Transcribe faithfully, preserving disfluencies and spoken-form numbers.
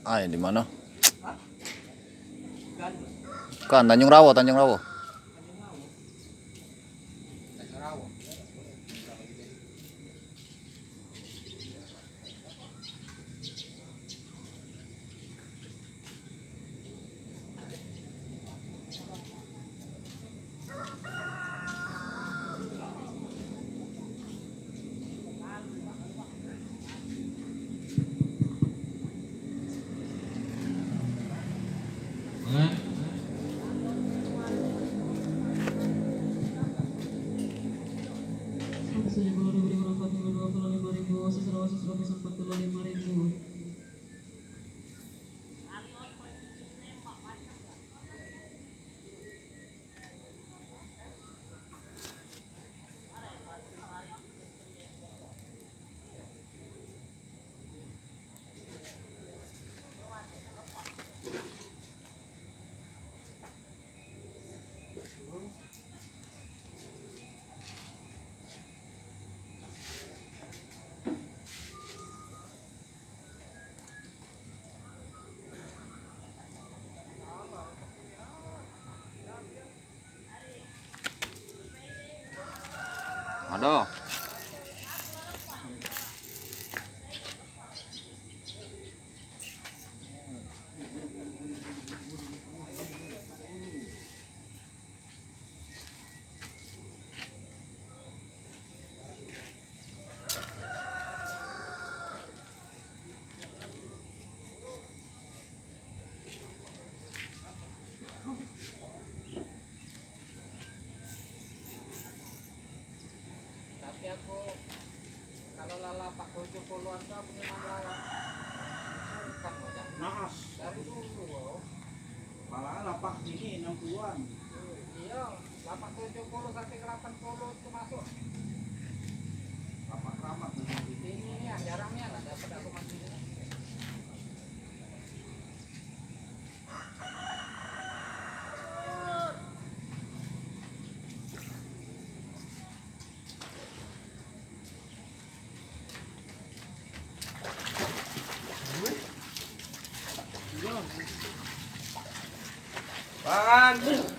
Ai, di mano? Bukan, Tanjung Rawo, Tanjung Rawo. Ado. Tapi aku, kalau la lapak tujuh puluhan tu aku memang lawan. Bukan modal. Naas. Dari dulu. Malah lapak ini enam puluhan. Iya, lapak tujuh puluh sampai ke delapan puluh itu masuk. Lapak keramat. Ini nih, jarang nih, ada dapat aku masih. Bang.